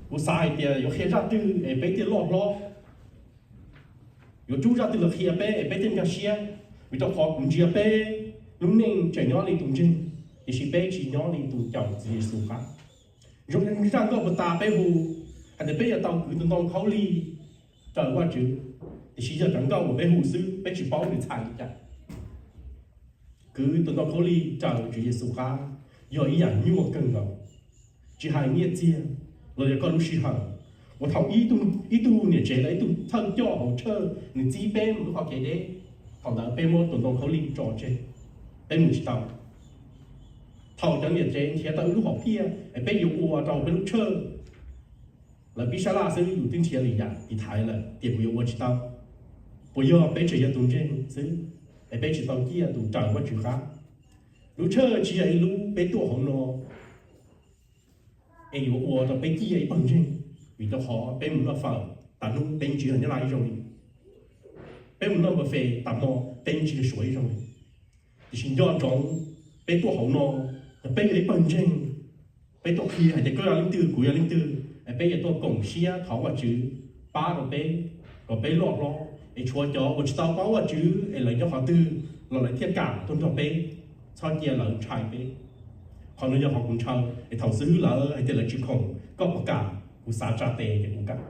Kuv xav hais tias yuav qhia zaj twg es peb thiaj loj hlob, yuav rub zaj twg los qhia peb es peb thiaj nkag siab, vim rau qhov kuv ntsia peb lub neej tseem nyob li tus ntseeg, tiam sis peb tsis nyob li tus caum txiv Yexus qab. Zoo li zaj nkauj puag ta peb hu hais tias peb yuav tau kwv tus ntoo khaub lig raws Vajtswv, tiam sis yog cov nkauj uas peb hu xwb peb tsis paub nws txhais li cas. Kwv tus ntoo khaub lig raws Tswv Yexus qab yog ib yam nyuaj kawg nkaus. Tsis hais nyiaj txiag los yog koj lub sij hawm, uas thaum ib tug niam tsev los ib tug thawj coj hauv church nws txib peb mus lub qhov kev deb, thaum ntawd peb muab tus ntoo khaub lig tso tseg, peb mus tsis tau. Thaum cov niam tsev nrhiav tau ib lub hom phiaj es peb yuav ua rau peb lub church, lawv pib sab laj xwb, yus twb nrhiav lwm yam tiv thaiv lawm tias kuv yuav ua tsis tau. Puas yog peb tseem yog tus ntseeg xwb es peb tsis tau ciaj tus raws Vajtswv qab? Lub church tsis yog ib lub peb tuaj hauv no es yuav ua rau peb ciaj ib pawg ntseeg, vim rau qhov peb mus noj fawm tas hnub peb yeej tsis yog Nyab Laj ib zaug li, peb mus noj buffet tas hmo peb yeej tsis yog Suav ib zaug li. Tiam sis nco ntsoov, peb tuaj hauv no, yog peb yog ib pawg ntseeg, peb tuaj qhia hais tias koj yog leej twg kuv yog leej twg, es peb yuav tuaj koom siab thov Vajtswv pab rau peb kom peb loj hlob, es tshuav cov uas tsis tau paub Vajtswv es lawv nyob qhov twg los lawv thiaj kam tuaj nrog peb, txhob cia lawv ntshai peb. Qhov no yog qhov kuv ntshaw, es thaum xub lawv hais tias lawv tsis khoom, koj puas kam? Kuv xav tsa tes ces kuv kam,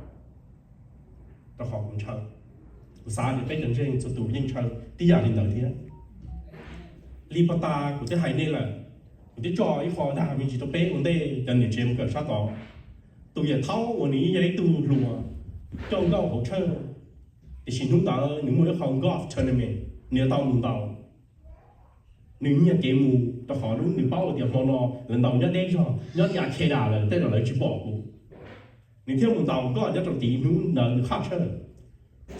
rau qhov kuv ntshaw. Kuv xav tias peb cov ntseeg txhua tus yeej ntshaw tib yam li ntawd thiab. Li puag ta kuv twb hais nej lawm, kuv twb tso ib qho dag me ntsis rau peb ua ntej cov niam tsev mus kawm sab tod. Tus yawm thaub uas nws yog ib tug hluas coj nkauj hauv church, tiam sis hnub ntawd nws muaj ib qho golf tournament nws yuav tau mus ntaus. Nws nyiag kev mus rau qhov nws paub tias hmo no lawv ntaus nyob deb zog, nyob li Arcata lawm tej zaum lawv tsis pom kuv. Nws thiaj mus ntaus nkoj nyob rau tim hnub ntawd nws qhaj church.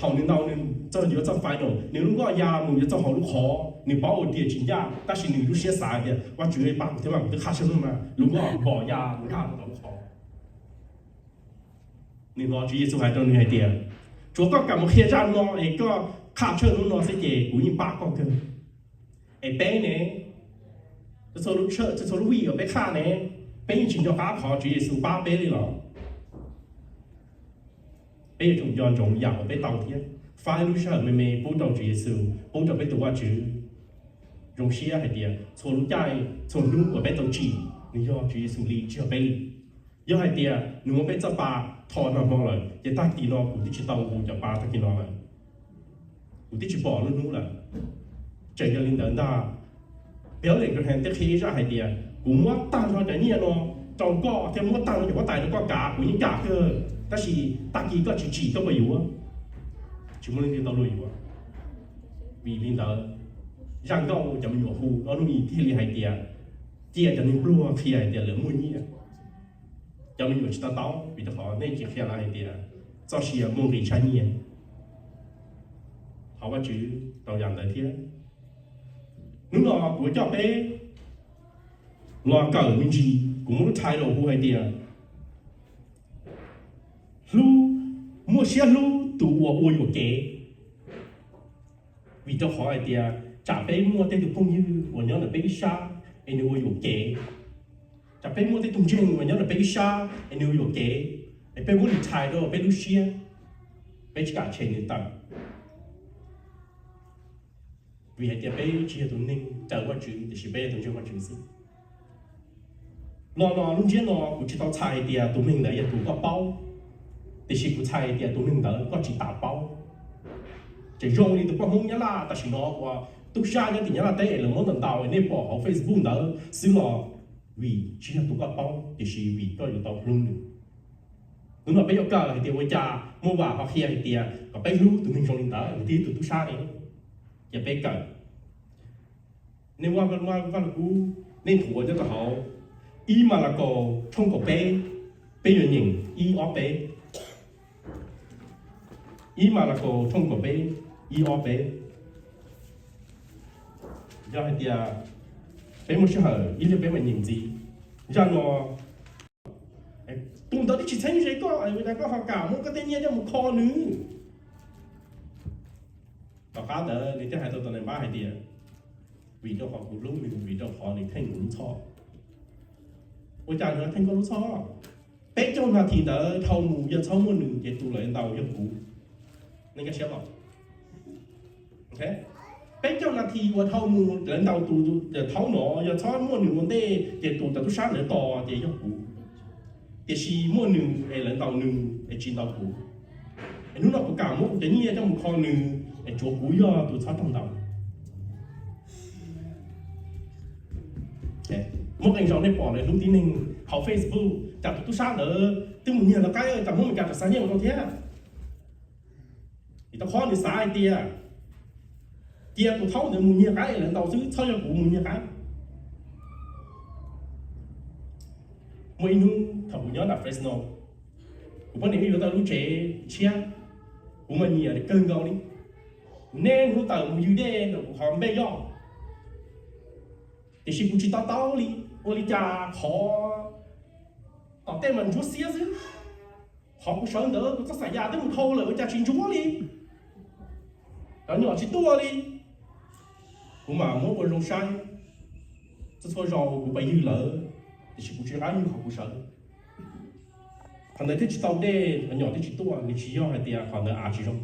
Thaum nws ntaus nws txog yuav txog final, nws lub nkoj ya mus yuav txog hauv lub qhov, nws paub tias tsis ncaj tab sis nws lub siab xav tias Vajtswv pab kuv thiab mas, kuv twb qhaj church hnub no mas, lub nkoj npog ya mus nkag rau lub qhov. Nws hnov Tswv Yexus hais rau nws hais tias, tsuav koj kam mus qhia zaj no es koj qhaj church hnub no xwb ces kuv yeej pab koj kawg. Es peb ne, txhua txhua lub vij uas peb qhaj ne, peb yeej tsis nco qab qhov Tswv Yexus pab peb li los? Peb yuav tsum nco ntsoov yam uas peb tau thiab, faib lub sij hawm me me pub rau Tswv Yexus, pub rau peb tus Vajtswv. Zoo siab hais tias txhua lub caij txhua hnub uas peb tau tsim, nws yog Tswv Yexus li tsis yog peb li. Yog hais tias nws muab peb txoj pa tho nag hmo lawm ces tag kis no kuv twb tsis tau hu cov pa tag kis no lawm, kuv twb tsis pom lub hnub lawm. Tseem yog li ntawd ntag, Billy Graham thiaj qhia ib zaj hais tias, kuv muab tag nrho cov nyiaj no rau koj thiab muab tag nrho cov huab tais rau koj kav, kuv yeej kam kawg, tab sis tag kis koj tsis tsim koj puas yuav? Tsis muaj leej twg tau luag yuav. Vim li ntawd, zaj nkauj cov me nyuam hu ob hnub i thiaj li hais tias, cia cov neeg pluag qhia hais tias lawv muaj nyiaj. Cov me nyuam tsis to taub vim rau qhov nej tsis qhia lawv hais tias txoj sia muaj nqis tshaj nyiaj. Thov Vajtswv rau yam ntawd thiab. Hnub no kuv coj peb los kawm me ntsis, kuv muab lub title hu hais tias, hlub, muaj siab hlub tus uas ua yuam kev. Vim rau qhov hais tias tsam peb muaj tej tus phooj ywg uas nyob ntawm peb ib sab es nws ua yuam kev, tsam peb muaj tej tus ntseeg uas nyob ntawm peb ib sab es nws ua yuam kev, es peb muab nws txhais rau peb lub siab, peb tsis kam tshem nws tawm. Vim hais tias peb tsis yog tus neeg raws Vajtswv, tiam sis peb yog tus ntseeg Vajtswv xwb. Lo no lub ntsiab no kuv tsis tau txhais hais tias tus neeg ntawd yog tus koj paub, tiam sis kuv txhais hais tias tus neeg ntawd koj tsis tas paub. Tseem zoo li tus poj Hmoob Nyab Laj tam sim no uas tub sab nyob tim Nyab Laj teb es lawv muab ntaus ntaus, nej pom hauv Facebook ntawd xwb los, vim tsis yog tus koj paub, tiam sis vim koj yuav tau hlub nws. Hnub no peb yuav kawm hais tias ua cas muaj vam ho qhia hais tias kom peb hlub tus neeg zoo li ntawd, nws twb yog tus tub sab ne. Ces peb kawm, nej Vaj Lug Kub, nej nthuav nyob rau hauv ib Malakaus tshooj kaum peb, peb yuav nyeem ib ob peb. Ib Malakaus tshooj kaum peb, ib ob peb. Yog hais tias peb muaj sij hawm ib pliag peb mam nyeem ntxiv. Zaj no, tus ntawd twb tsis txheeb ze koj, ua cas koj ho kam muab koj tej nyiaj coj mus kho nws? Tom qab ntawd nws thiaj hais rau tus nais npab hais tias, vim rau qhov kuv hlub nws, vim rau qhov nws theej kuv lub txhoj. Ua cas nws ho theej koj lub txhoj? Peb caug nas this ntawd dhau mus yog txhob muaj nws ces tus lawv ntaus yog kuv. Peb caug nas this uas dhau mus lawv ntaus tus thaub no yog txhob muaj nws ua ntej ces tus cov tub sab ntawd tos ces yog kuv. Tiam sis muaj nws es lawv ntaus nws es tsis ntaus kuv. Es hnub no kuv kam muab kuv cov nyiaj coj mus kho nws es tsuav kuv yog tus txhob raug ntaus. Muaj qee zaus nej pom lawv hlub tib neeg hauv Facebook, cas tus tub sab ntawd twb mus nyiag lawv qaib, cas muab Meskas rau xa nyiaj ua rau thiab. Vim rau qhov nws xav hais tias cia tus thaub ntawd mus nyiag qaib lawv ntaus xwb, txhob yog kuv mus nyiag qaib. Muaj ib hnub thaum kuv nyob nram Fresno, kuv poj niam wb yuav tau lub tsev tshiab, kuv mas nyiam kawg nkaus li. Kuv niaj hnub tawm mus ywg dej ntawm kuv qhov npej yoj, tiam sis kuv tsis to taub li, ua li cas qhov tom tej mas ntsuab xiab xwb. Qhov kuv sawv ntawd kuv txoj xaim yas twb mus dhau lawm ua cas tsis ntsuab li, cov nyom tsis tuaj li. Kuv mam muab ua zoo saib, txhua txhua zaus kuv pais ywg lawv, tiam sis kuv tsis nqa ywg qhov kuv sawv. Qhov ntawd twb tsis tau dej, cov nyom twb tsis tuaj, nws tsis yog hais tias qhov ntawd av tsis zoo.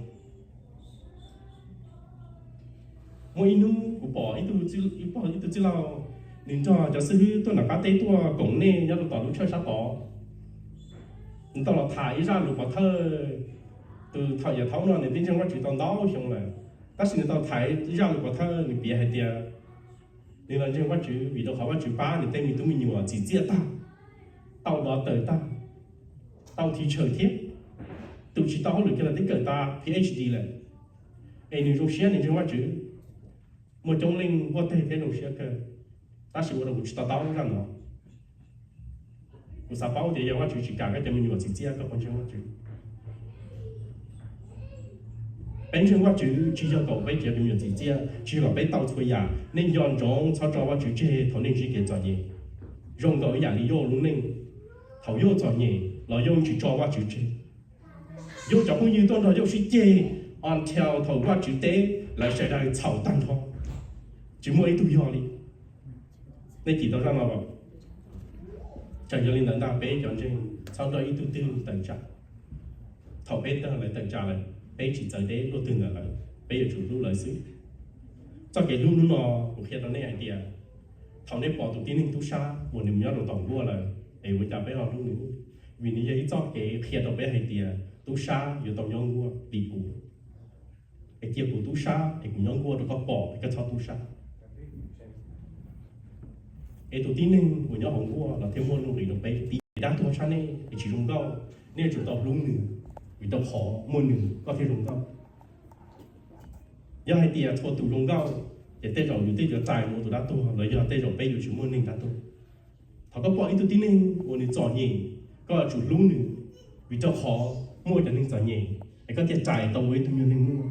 Muaj ib hnub kuv pom ib tug txwj laug, nws nrog cov xib hwb tuaj nram qab teb tuaj koom nej nyob rau tom lub tshawj sab tod. Nws tau los tham ib zaj lus pov thawj. Tus thaum yav thaum no nws twb ntseeg Vajtswv tau ntau xyoo lawm, tab sis nws tau tham ib zaj lus pov thawj, nws piav hais tias nws los ntseeg Vajtswv vim rau qhov Vajtswv pab nws tej me tub me nyuam txim txiaj tag, tau dov tawm tag, tau thiv tshaws thiab, tus tsis tau hauj lwm kiag los twb kawm tas Ph D lawm. Es nws zoo siab nws ntseeg Vajtswv, muaj coob leej huaj teg thiab zoo siab kawg. Tab sis ua rau kuv tsis to taub zaj no. Kuv xav paub tias yog Vajtswv tsis kam koj cov me nyuam txim txiaj koj puas ntseeg Vajtswv? Peb ntseeg Vajtswv tsis yog kom peb cov me nyuam txim txiaj, tsis yog kom peb tau txhua yam. Nej nco ntsoov txhob tso Vajtswv tseg thaum nej ntsib kev txom nyem. Zoo nkaus ib yam li Yauj lub neej, thaum Yauj txom nyem los Yauj tsis tso Vajtswv tseg. Yauj cov phooj ywg tuaj nrog Yauj sib ceg until thaum Vajtswv teb lawv sawv daws txhaum tag nrho, tsis muaj ib tug yog li. Nej cim tau zaj no los? Tseem yog li ntawd ntag, peb cov ntseeg txhob nrog ib tug twg tawm tsam. Thaum peb nrog lawv tawm tsam lawm, peb tsis txawv deb luaj twg ntawd lawm, peb yuav tsum hlub lawv xwb. Txoj kev hlub hnub no kuv qhia rau nej hais tias thaum nej pom tus tib neeg tub sab uas nws nyob rau tom nkuaj lawm, es ua cas peb ho hlub nws? Vim nws yog ib txoj kev qhia rau peb hais tias tub sab yuav tau nyob nkuaj li kuv. Es cia kuv tub sab es kuv nyob nkuaj rau koj pom es koj txhob tub sab. Es tus tib neeg uas nyob hauv nkuaj los thiaj muaj nuj nqis rau peb. Tib dab tuag tshaj nej es tsis zoo nkauj, nej yuav tsum tau hlub nws, vim rau qhov muaj nws koj thiaj zoo nkauj. Yog hais tias txhua tus zoo nkauj, ces tej zaum yus twb yuav txais mus tus dab tuag los yog tej zaum peb yuav tsis muaj neeg dab tuag. Thaum koj pom ib tug tib neeg uas nws txom nyem, koj yuav tsum hlub nws, vim rau qhov muaj cov neeg txom nyem es koj thiaj rais tau ua ib tug nyuag neeg muaj.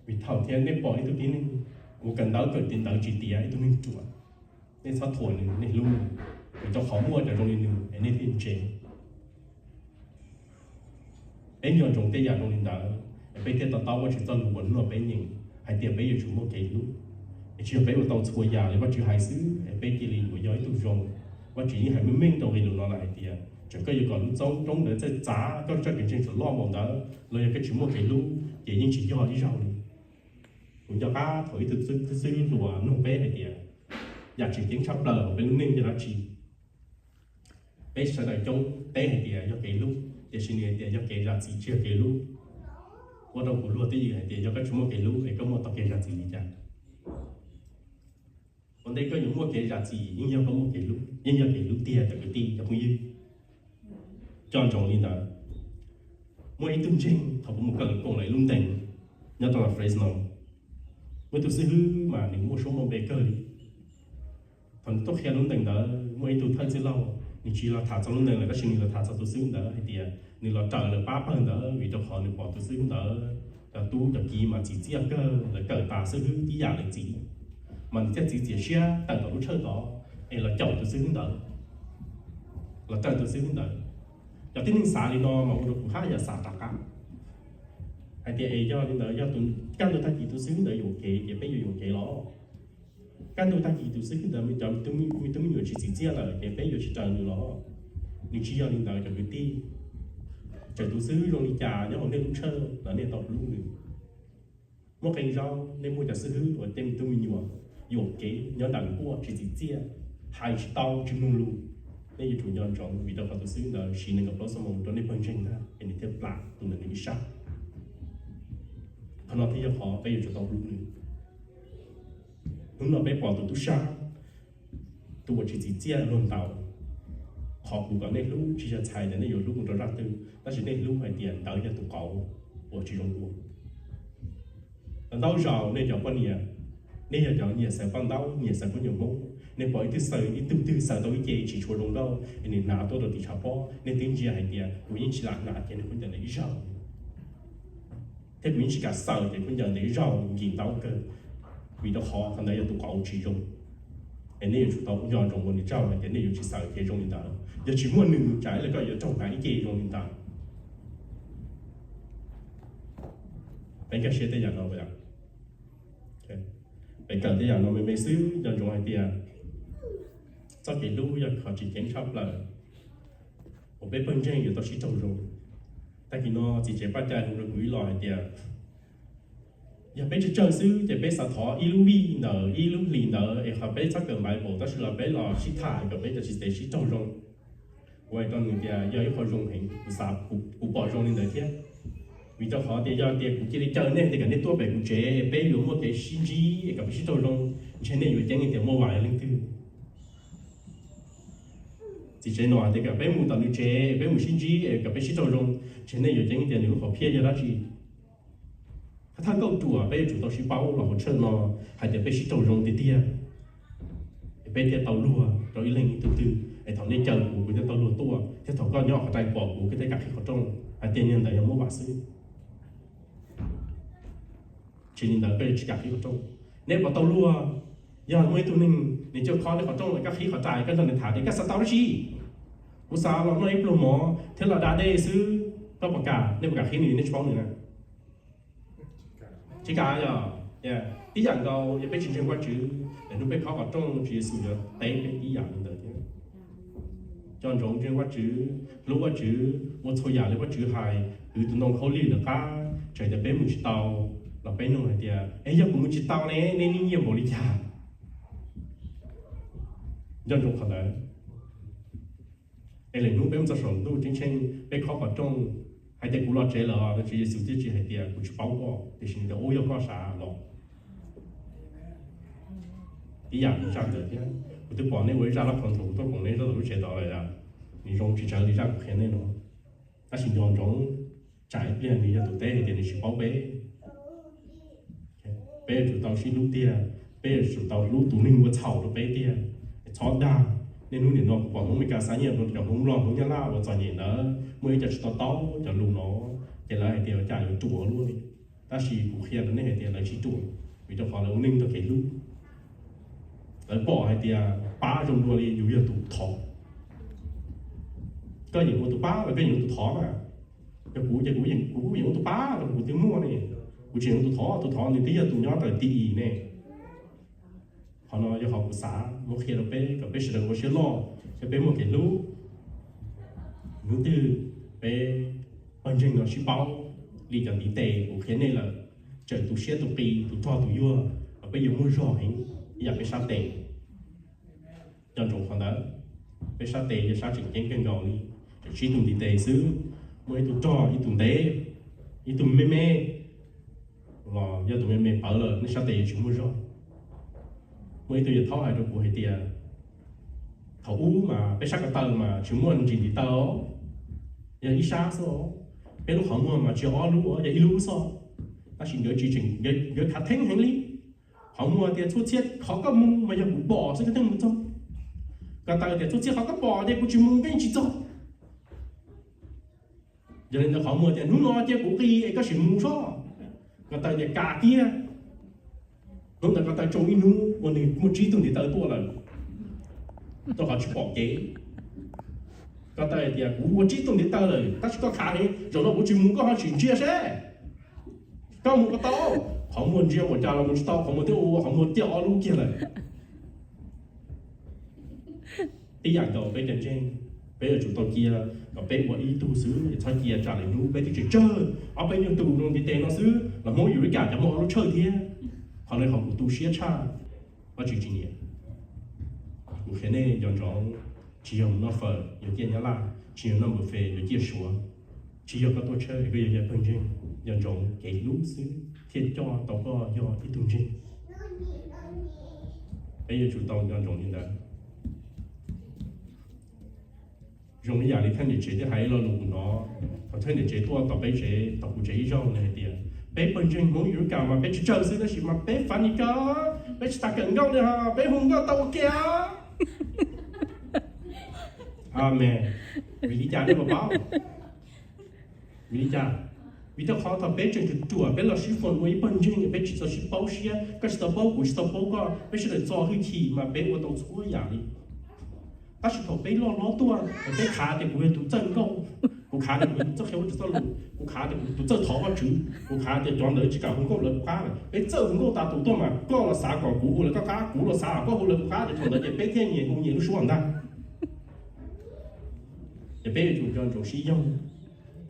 Vim thaum thiab nej pom ib tug tib neeg uas kawm ntawv kawm tis ntawv tsis tiav, ib tug neeg ruam, nej txhob thuam nws, nej hlub nws, vim rau qhov muaj cov zoo li nws es nej thiaj ntse. Peb nco ntsoov tej yam zoo li ntawd es peb thiaj to taub Vajtswv txoj lus uas hnub no peb nyeem hais tias peb yuav tsum muaj kev hlub. Es tsis yog peb ua tau txhua yam li Vajtswv hais xwb es peb cia li yuav yog ib tug zoo. Vajtswv yeej hais meej meej rau nqe lus no lawm hais tias txawm koj yuav kom lub txoob roob ntawd txawj txav, koj txoj kev ntseeg tsuas loj npaum ntawd los yog koj tsis muaj kev hlub ces yeej tsis yog ib zaug li. Kuv nco qab thaum ib tug xib hwb hluas nug peb hais tias yam tseem ceeb tshaj plaws hauv peb lub neej yog dab tsi? Peb sawv daws coob teb hais tias yog kev hlub, tiam sis nws hais tias yog kev zam txim tsis yog kev hlub. Ua rau kuv luag twj ywm hais tias yog koj tsis muaj kev hlub es koj muaj tau kev zam txim li cas? Ua ntej koj yuav muaj kev zam txim yeej yog koj muaj kev hlub, yeej yog kev hlub tiag cov kwv tij cov phooj ywg. Nco ntsoov li ntawd. Muaj ib tug ntseeg thaum kuv mus kawm koom lawv lub ntees nyob rau Fresno, muaj ib tug xib hwb mas nws muaj suab muaj npe kawg li. Thaum nws tuaj qhia lub ntees ntawd muaj ib tug thawj txwj laug, nws tsis los tham txog lub ntees lawm tab sis nws los tham txog tus xib hwb ntawd hais tias nws los raws lawv pab pawg ntawd vim rau qhov nws pom tus xib hwb ntawd cov tub cov kiv mas txim txiaj kawg, lawv kawm tas xib hwb tib yam lawv txiv, mas nws thiaj txiav txim siab tawm tom lub tshawj tod es los caum tus xib hwb ntawd, los raws tus xib hwb ntawd. Cov tib neeg xav li no mas ua rau kuv haj yam xav rov qab. Hais tias es yog li ntawd, yog tus kaj ntug tag kis tus xib hwb ntawd yuam kev ces peb yuav yuam kev los? Kaj ntug tag kis tus xib hwb ntawd cov me tub me nyuam tsis txim txiaj lawm ces peb yuav tsis raws nws los? Nws tsis yog li ntawd cov kwv tij. Txawm tus xib hwb zoo li cas nyob hauv nej lub tshawj los nej tau hlub nws. Muaj qee zaus nej muaj cov xib hwb uas tej me tub me nyuam yuam kev nyob nram nkuaj tsis txim txiaj, hais tsis tau tsis mloog lus, nej yuav tsum nco ntsoov vim rau qhov tus xib hwb ntawd siv nees nkaum plaub xuab moos rau nej pawg ntseeg ntag es nws thiaj plam tus ntawd nws ib sab. Qhov no thiaj yog qhov peb yuav tsum tau hlub nws. Hnub no peb pom tus tub sab, tus uas tsis txim txiaj luag ntau. Qhov kuv kom nej hlub tsis yog txhais tias nej yuav hlub mus rau zaj twg, tab sis nej hlub hais tias ntawd yog tus qauv uas tsis zoo ua. Ntau zaus nej cov poj niam, nej yog cov nyiam xaws paj ntaub, nyiam xaws khaub ncaws Hmoob, nej pom ib tug xaws, ib tug twg xaws tau ib ce tsis tshua zoo nkauj es nws hnav tuaj rau tim tshav pob, nej twb ntsia hais tias kuv yeej tsis lam hnav ces nws khaub ncaws ntawd ib zaug, thiab kuv yeej tsis kam xaws ces khaub ncaws ntawd ib zaug nkim ntau kawg, vim rau qhov qhov ntawd yog tus qauv tsis zoo. Es nej yuav tsum tau nco ntsoov ua nws tsaug hais tias nej yuav tsis xaws ces zoo li ntawd. Yog tsis muaj nws tsam ib los koj yuav raug hnav ib ce zoo li ntawd. Peb nkag siab tej yam no, peb kawm tej yam no me me xwb, nco ntsoov hais tias txoj kev hlub yog qhov tseem ceeb tshaj plaws uas peb pawg ntseeg yuav tau sib raug zoo. Tag kis no txiv tsev Paj Cai hu rau kuv ib los hais tias yog peb tsawg tsawg xwb ces peb xav thov ib lub vij ntawd ib lub hlis ntawd es qhov peb txhob kawm Bible tab sis los peb los sib tham kom peb cov txiv tsev sib raug zoo. Kuv hais rau nws tias yog ib qho zoo heev, kuv xav, kuv pom zoo li ntawd thiab. Vim rau qhov tias yog tias kuv cia li caw nej tias kom nej tuaj pem kuv tsev peb yuav muaj kev sib ntsib es kom peb sib raug zoo, ntshe nej yuav ceeb tias Muaj Vas yog leej twg. Txiv tsev no hais tias kom peb mus tom nws tsev peb mus sib ntsib es kom peb sib raug zoo, ntshe nej yuav ceeb tias nws lub hom phiaj yog dab tsi. Qhov thawj kauj ruam peb yuav tsum tau sib paub los hauv tshawj no hais tias peb sib raug zoo tiag tiag, es peb thiaj tau luag rau ib leeg ib tug twg, es thaum nej caw kuv kuv thiaj tau luag tuaj, thiab thaum koj nyob qhov rai pom kuv koj thiaj kam qhib qhov rooj hais tias niag ntawd yog Muaj Vas xwb. Tsis li ntawd koj yuav tsis kam qhib qhov rooj. Nej puas tau luag? Yog muaj ib tug neeg nws coj khob nej qhov rooj, koj qhib qhov rai koj nrog nws tham tias koj xav tau dab tsi? Kuv xav los noj ib pluag mov thiab los da dej xwb. Koj puas kam? Nej puas kam qhib nws, nej tsis paub nws na? Tsis kam yog? Tib yam nkaus yog peb tsis ntseeg Vajtswv, lwm hnub peb khob qhov rooj Tswv Yexus yuav teb peb tib yam li ntawd thiab. Nco ntsoov ntseeg Vajtswv, hlub Vajtswv, ua txhua yam li Vajtswv hais, kwv tus ntoo khaub lig lawv qab, txawm tias peb mus tsis tau los peb nug hais tias es yog kuv mus tsis tau ne, nej nyiaj npaum li cas? Nco ntsoov qhov ntawd. Es lwm hnub peb mus txog saum ntuj ceeb tsheej peb khob qhov rooj hais tias kuv los tsev lawm, Tswv Yexus thiaj tsis hais tias kuv tsis paub koj, tiam sis nws tias ub yog koj sav los. Ib yam kuv zaj ntawd thiab, kuv twb pom nej ua ib zaj lab qhov ntxuas kuv tuaj koom nej zaj tom lub tsev tod lawm, nws zoo tsis tshua li zaj kuv qhia nej no. Tab sis nco ntsoov, tsam ib pliag nws yog tus teb hais tias nws tsis paub peb. Peb yuav tsum tau sib hlub tiag, peb yuav tsum tau hlub tus neeg ua txhaum rau peb tiag. Txhob dag, niaj hnub nim no kuv pom Hmoob Meskas xa nyiaj rau cov Hmoob Nplog Hmoob Nyab Laj uas txom nyem ntawd, muaj ib co tsis to taub cov lus no, ces lawv hais tias cas yuav ruam luaj li. Tab sis kuv qhia rau nej hais tias lawv tsis ruam, vim rau qhov lawv ua neej rau kev hlub. Lawv pom hais tias pab zoo dua li yus yog tus thov. Koj yeem ua tus pab los koj yeem ua tus thov na? Yog kuv ces kuv yeem, kuv yeem ua tus pab rau kuv twb muaj ne. Kuv tseem ua tus thov, tus thov nws twb yog tus nyob raws ti ib ne. Qhov no yog qhov kuv xav muab qhia rau peb kom peb sawv daws ua siab loj thiab peb muaj kev hlub. Hnub twg peb pawg ntseeg no sib paub li cov ntiv tes kuv qhia nej lawm, txawm tus siab tus qis tus rog tus yuag los peb yuav muaj zog heev ib yam peb sab tes. Nco ntsoov qhov ntawd, peb sab tes yog sab tseem ceeb kawg nkaus li, tseem tsib tug ntiv tes xwb, muaj ib tug rog ib tug ntev, ib tug me me los yog tus me me pawv lawm nej sab tes yuav tsis muaj zog. Muaj ib tug yawg thaub hais rau kuv hais tias thaum ub mas peb sab ko taw mas tsis muaj ntsis ntiv taw, yog ib sab xwb os. Peb lub qhov muag mas tsis yog ob lub, yog ib lub xwb. Tab sis nkawd tsis tseem, nkawd khav theeb heev li. Qhov muag tias txhua txhia qhov koj mus mas yog kuv pom xwb koj thiaj mus txog. Ko taw tias txhua txhia qhov koj pom ces kuv tsis mus koj yeej tsis txog. Yog li ntawd qhov muag tias hnub no cia kuv qis es koj sim mus sob. Ko taw tias kam kiag. Hnub ntawd ko taw tsoo ib hnub ua nws muaj tsib tug ntiv taw tuaj lawm, rau qhov tsis pom kev. Ko taw tias kuv ua tsib tug ntiv taw lawm tab sis koj khav heev, zaum no kuv tsis mus koj ho sim ntsia seb. Koj mus puas tau? Qhov muag ntsia ua cas los mus tsis tau, qhov muag twb ua qhov muag ciaj ob lub kiag lawm. Ib yam nkaus peb cov ntseeg, peb yuav tsum tau cia kom peb ua ib tug xwb, txhob cia tsam lwm hnub peb twb tseem tsawg ob peb nyuag tus rau ntiv tes no xwb los Hmoob Yus li cas cov muaj ob lub tshawj thiab. Qhov no qhov kuv tu siab tshaj, Vajtswv tsis nyiam. Kuv qhia nej nco ntsoov, tsis yog mus noj fawm yuav ciaj Nyab Laj, tsis yog noj npawg fes yuav ciaj Suav, tsis yog koj tuaj tshawj koj yuav yog pawg ntseeg. Nco ntsoov kev hlub xwb thiaj coj tau koj yog ib tug ntseeg. Peb yuav tsum tau nco ntsoov li ntawd. Zoo ib yam li thawj niam tsev twb hais ib lo lus kuv hnov, thaum thawj niam tsev tuaj tom peb tsev, tom kuv tsev ib zaug nws hais tias, peb pawg ntseeg Hmoob Yus li cas mas peb tsis tsawg xwb tab sis mas peb fav ni kawg, peb tsis tas kawm nkauj li ho, peb hu nkauj tau ua ke. Amees. Vim li cas nej puas paub? Vim li cas? Vim rau qhov thaum peb tseem ruam ruam peb los sib foos ua ib pawg ntseeg, peb tsis txaus sib paub siab, koj tsis tau paub kuv tsis tau paub koj, peb sawv daws txo hwj chim mas peb ua tau txhua yam li. Tab sis thaum peb loj hlob tuaj, peb khav tias kuv yog tus txawj nkauj, kuv khav tias kuv yog tus txawj qhia Vajtswv txoj lus, kuv khav tias kuv tus txawj thov Vajtswv, kuv khav tias cov ntawd tsis kam hu nkauj lawv puas qab. Peb txawj hu nkauj tas tus tuaj mas koj los xav kom kuv hu lawv koj qab, kuv los xav kom koj hu lawv kuv qab, ces thaum ntawd ces peb thiaj nyias hu nyias lub suab ntag. Ces peb yuav tsum nco ntsoov sib yoog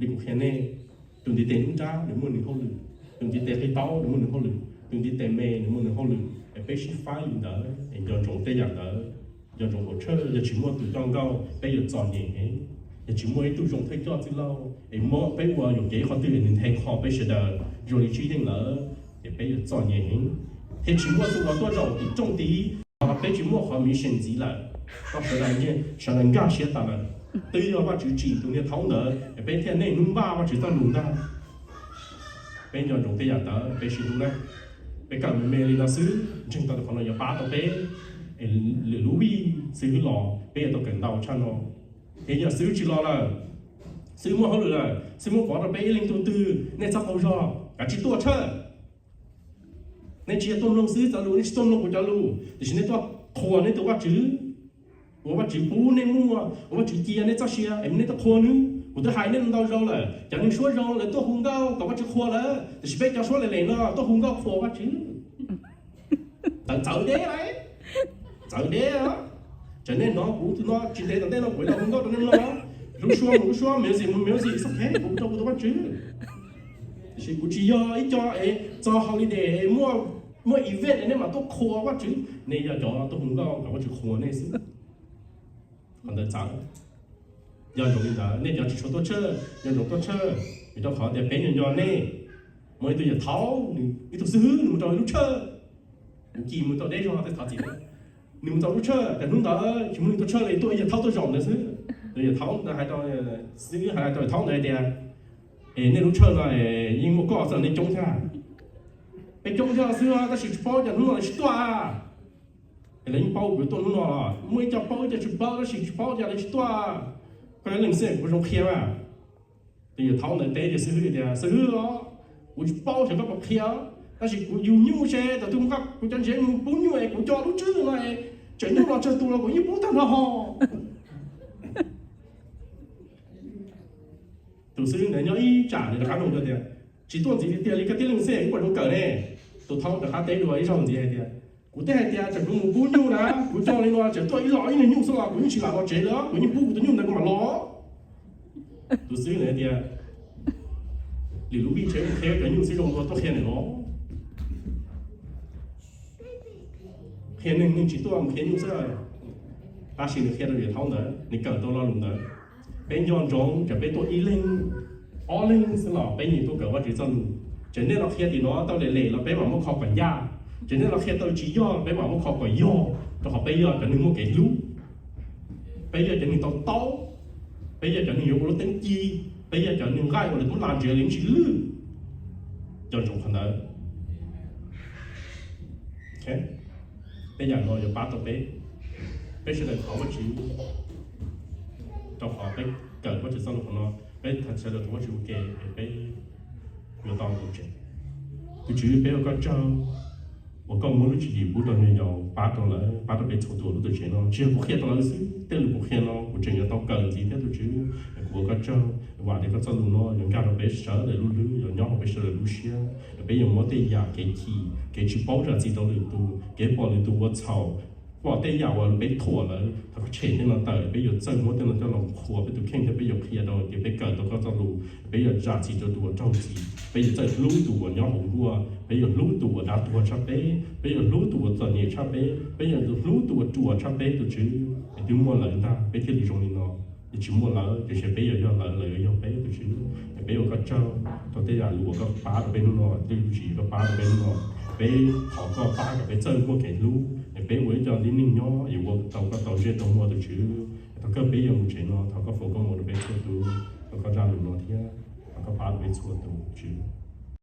li kuv qhia nej. Tus ntiv tes nruab nrab nws muaj nws hauj lwm, tus ntiv tes qig taub nws muaj nws hauj lwm, tus ntiv tes me nws muaj nws hauj lwm, es peb sib faib li ntawd es nco ntsoov tej yam ntawd. Nco ntsoov hauv tshawj yog tsis muaj tus coj nkauj peb yuav txom nyem heev, yog tsis muaj ib tug zoo thawj coj txwj laug es muab peb ua yuam kev ib qhov twg es nws nthe kho peb sawv daws zoo li tsib yeej lawm, ces peb yuav txom nyem heev. Thiab tsis muaj tus uas tuaj zaum tim rooj tid los peb tsis muaj qhov mission ntxiv lawm. Koj sawv daws, sawv daws nkag siab tas lawm. Twb yog Vajtswv tsim tus niag thaub ntawd es peb thiaj niaj hnub npaj Vajtswv txoj lus ntag. Peb nco ntsoov tej yam ntawd peb sib hlub na. Peb kawm me me li no xwb, ntseeg tau tias qhov no yuav pab tau peb, es lwm lub vij xib hwb los peb yuav tau kawm ntau tshaj no. Es yog xib hwb tsis los lawm, xib hwb muaj hauj lwm lawm, xib hwb muab pov rau peb ib leeg tug twg, nej txhob qaug zog, kav tsij tuaj tshawj. Nej tsis yog tuaj mloog xib hwb txoj lus, nej tsis tuaj mloog kuv cov lus, tiam sis nej tuaj qhuas nej tus Vajtswv, uas Vajtswv pub nej muaj, uas Vajtswv cia nej txoj sia es nej tuaj qhuas nws. Kuv twb hais nej ntau zaus lawm, cov neeg suab zoo lawv tuaj hu nkauj kom Vajtswv qhuas lawm, tiam sis peb cov suab lem lem no tuaj hu nkauj qhuas Vajtswv. Txawv txawv deb, txawv deb. Tseem nej hnov kuv tus no tsis ntev tom ntej no kuv los hu nkauj rau nej mloog, lub suab mus lub suab, music mus music, ok, kuv rau kuv tus Vajtswv. Tiam sis kuv tsis yog ib co es txog holiday es muaj event es nej mam tuaj qhuas Vajtswv, nej yog cov tuaj hu nkauj kom Vajtswv qhuas nej xwb. Qhov ntawd txawv. Nco ntsoov li ntawd, nej cov tsis tshua tuaj tshawj nco ntsoov tuaj tshawj, vim rau qhov tias peb nco nco nej. Muaj ib tug yawg thaub, nws ib tug xib hwb nws mus rau ib lub tshawj, kuv kis mus tau deb zog tej thov txim, nws mus tau lub tshawj, cas hnub ntawd tsis muaj neeg tuaj tshawj li, tuaj ib yawg thaub tuaj zaum ntawd xwb. Tus yawg thaub ntawd hais rau, xib hwb hais rau yawg thaub ntawd hais tias, es nej lub tshawj no yeej muaj koj xwb los nej coob thiab? Peb coob thiab xwb tab sis tsis paub cas hnub no lawv tsis tuaj. Es lawv yeej paub kuv tuaj hnub no los muaj ib co paub ib co tsis paub tab sis tsis paub cas lawv tsis tuaj. Koj leej xwb kuv zoo qhia mas. Tus yawg thaub ntawd teb tus xib hwb tias, xib hwb os, kuv tsis paub xyov koj puas qhia, tab sis kuv yug nyuj seb thaum twg kuv cov ntsev mus pub nyuj es kuv cov lub tswb no es tseem nyuj los tsawg tus los kuv yeej pub tag nrho ho. Tus xib hwb ntawd nyob ib tsam nws rov qab nug tias, tsis tuaj ntxiv tiag tiag li koj tib leeg xwb kuv puas zoo kawm ne? Tus thaub rov qab teb dua ib zaug ntxiv hais tias, kuv twb hais tias tseem kuv mus pub nyuj na, kuv coj li no tseem tuaj ib los ib leeg nyuj xwb los kuv yeej tsis lam los tsev li, kuv yeej pub kuv tus nyuj ntawd kuv mam los. Tus xib hwb ntawd tias, lwm lub vij tsev qhia cov nyuj xwb zoo dua tuaj qhia nws los. Qhia neeg neeg tsis tuaj mus qhia nyuj xwb. Tab sis nws qhia rau yawg thaub ntawd, nws kawm tau lo lus ntawd. Peb nco ntsoov, txawm peb tuaj ib leeg, ob leeg xwb los peb nyias tuaj kawm Vajtswv txoj lus. Txawm nej los qhia tim no tau lem lem los peb mam muab kho kom ncaj, txawm nej los qhia tau tsis yog peb mam muab kho kom yog, rau qhov peb yog cov neeg muaj kev hlub, peb yog cov neeg to taub, peb yog cov neeg yuav ua lub teeb ci, peb yog cov neeg nqaij uas lawv muab las ntsiav li tsis lwj. Nco ntsoov qhov ntawd. Tej yam no yuav pab tau peb, peb sawv daws thov Vajtswv, rau qhov peb kawm Vajtswv txoj lus qhov no, peb sawv daws thov Vajtswv ua ke es peb yuav tau tus tsev. Tus Tswv, peb ua koj tsaug, uas koj muab lub tswv yim pub rau nyuag yaus pab rau lawv, pab rau peb txhua tus lub tuam tsev no. Tsis yog kuv qhia rau lawv xwb, tej lus kuv qhia no kuv tseem yuav tau kawm ntxiv thiab tus Tswv. Kuv ua koj tsaug, vam tias koj txoj lus no yuav nkag rau peb sawv daws lub hlwb, yuav nyob hauv peb sawv daws lub siab. Peb yuav muab tej yam kev chim, kev tsis paub zam txim rau lwm tus, kev pom lwm tus ua txhaum, pom tej yam uas peb thuam lawm, thov koj tshem tej no tawm. Peb yuav txawj muab tej no coj los qhuas peb tus kheej thiab peb yuav qhia rau tias peb kawm tau koj txoj lus. Peb yuav zam txim rau tus uas raug txim, peb yuav txawj hlub tus uas nyob hauv nkuaj, peb yuav hlub tus uas dag tuag tshaj peb, peb yuav hlub tus uas txom nyem tshaj peb, peb yuav hlub tus uas ruam tshaj peb tus Tswv. Es twb muaj lawv ntag peb thiaj li zoo li no, yog tsis muaj lawv ces ntshe peb yuav yog lawv, lawv yuav yog peb tus Tswv. Es peb ua koj tsaug rau tej yam lus uas koj pab rau peb hnub no, tej lus tsis koj pab rau peb hnub no. Peb thov koj pab kom peb txawj muaj kev hlub, es peb ua ib co tib neeg nyob es ua tau koj tau ntsej tau muag tus Tswv. Thov koj peb yuav mus tsev no thov koj foom koob hmoov rau peb txhua tus, thov koj zaj lus no thiab thov koj pab rau peb txhua tus Tswv.